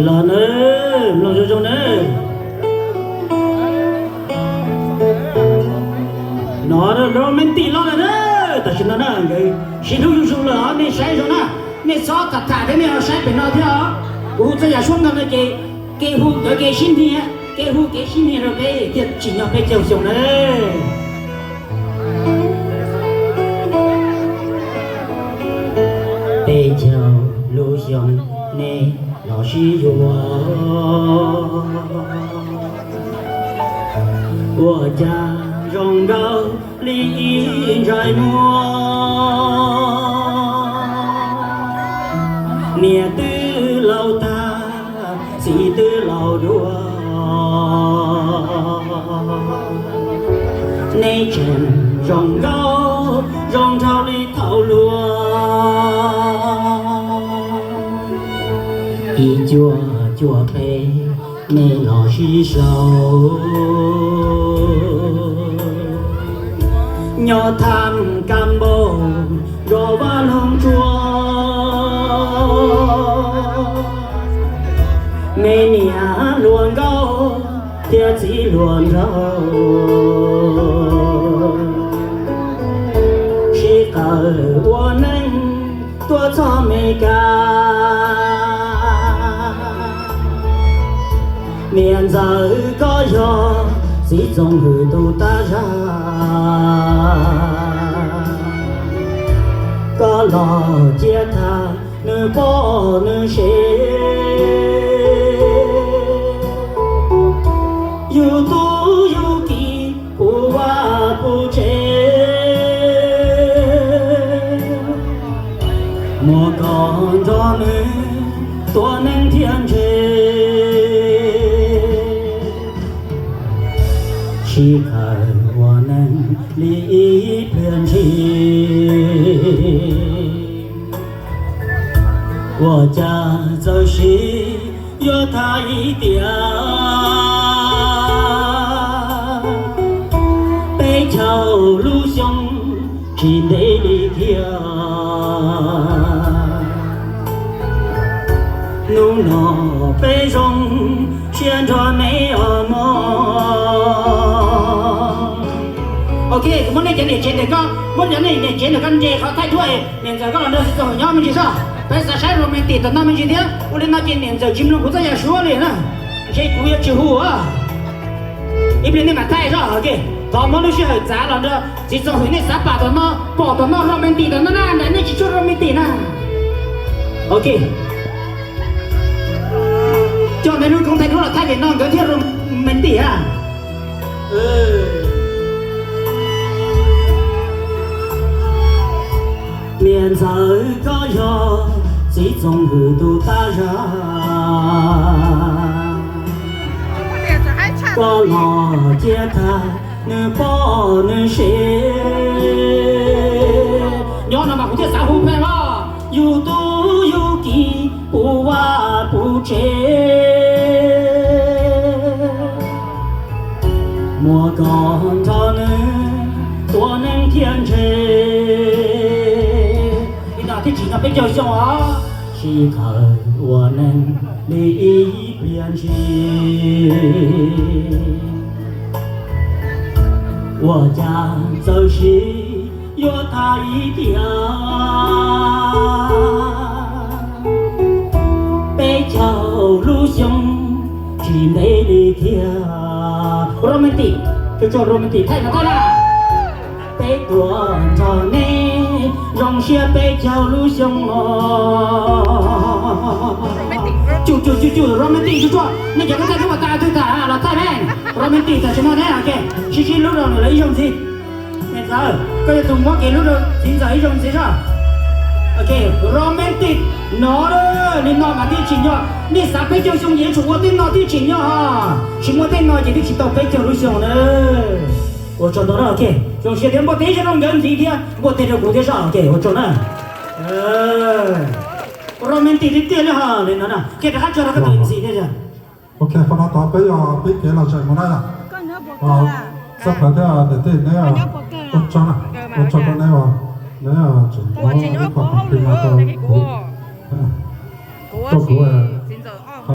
Los na, mloog zoo zoo na. No romantic los lawm na. Tam sim no na nkawd sib hlub zuj zus lawm os, nej saib zoo na. Nej txhob tham tham thiab nej ho saib pem no thiab os. Kuv hu txoj yam suab ntawd no ces kev hu nkawd kev sib hnia, kev hu kev sib hnia rau peb thiaj tsim nyog peb caug xyoo na. Peb caug lub xyoo nej los sib yuav, ua cas zoo nkauj li ib ntsais muag. Niam twb laus tag, txiv twb laus dua, nej tseem zoo nkauj zoo nraug li thaum luag. Ib cuaj cuaj peb nej los sib sau, nyob tham kab npauj zos vaj loog tsuas, me niam hluas nkauj thiab txiv hluas nraug, sib qawm ua neej tuaj txog Meskas. Niam ntxawm koj yog txiv Txoos Hwm tus tab zag, koj los cia tham nws poj nws sev, yus tub yus kiv puv vaj puv tsev, muab koj nrog nws tua neeg thiaj ntse, sib qawm ua neej li ib pliag ntshis. Ua cas txawm sis yuav tham ib tiam, peb caug lub xyoo tsis ntev li thiab. Hnub no peb zoo siab nrog neb os mog. Ok, kuv muab nej cov niam tsev ntawm koj, muab cov niam tsev ntawm koj ntse qhov thaij duab, niam ntxawm koj los nrog txiv Txoos Hwm nyob me ntsis soj. Peb xav saib romantic tom no me ntsis thiab, ua li no ces niam ntxawm tsis mloog kuv txoj yam suab li na, ntshe kuv yuav tsis hu. Ib pliag nej mam thaij soj. Ok, thov muab lub sij hawm txav los nrog txiv Txoos Hwm, nej xav pom tom no, pom tom no romantic tom no na, nram nej tsis tshua romantic na. Ok, coj nej lub koob thaij duab los thaij pem no nkawd thiaj romantic a. Niam ntxawm koj yog txiv Txoos Hwm tus tab zag, koj los cia tham nws poj nws sev. Nyob no mas kuv thiaj xav hu pheej los, yus tub yus kiv puv vaj puv tsev, muab koj nrog nws tua neeg thiaj ntse, li no thiaj tsim nyog peb caug xyoo os. Sib qawm ua neeg li ib pliag ntshis, ua cas txawm sis yuav tham ib tiam, peb caug lub xyoo tsis ntev li thiab. Romantic, tsuag tsuag romantic thaij no thaij na. Peb tuaj nrog neb zoo siab peb caug lub xyoo os. Cug cug cug cug romantic tsuag tsuag, nej cov koob thaij duab tas twg tham los thaij ne. Romantic tam sim no ne, ok, sib sib hlub rau lawv ib zaug ntxiv. Niam ntxawm, koj yog tus muab kev hlub rau txiv ntxawm ib zaug ntxiv soj. Ok, romantic no, li no mas thiaj tsim nyog. Nej xav peb caug xyoo ces yuav tsum ua tej no thiaj tsim nyog, tsis muaj tej no ces twb tsis tau peb caug lub xyoo na. Ua tsaug ntau na, ok, zoo siab thiab npuaj teg zog rau nkawd ntxiv thiab npuaj teg rau kuv thiab soj, ok, ua tsaug na. Romantic tiag tiag li ho li no na, ok, rov qab tso rau koj tus ntxiv thiab. Ok, qhov no tod peb yog peb kev los zem mus na yom. Xab Plas thiab niam tij neb ua tsaug na, ua tsaug rau neb uas neb tseem muab ib qho khoom plig no rau kuv, rau kuv, qhov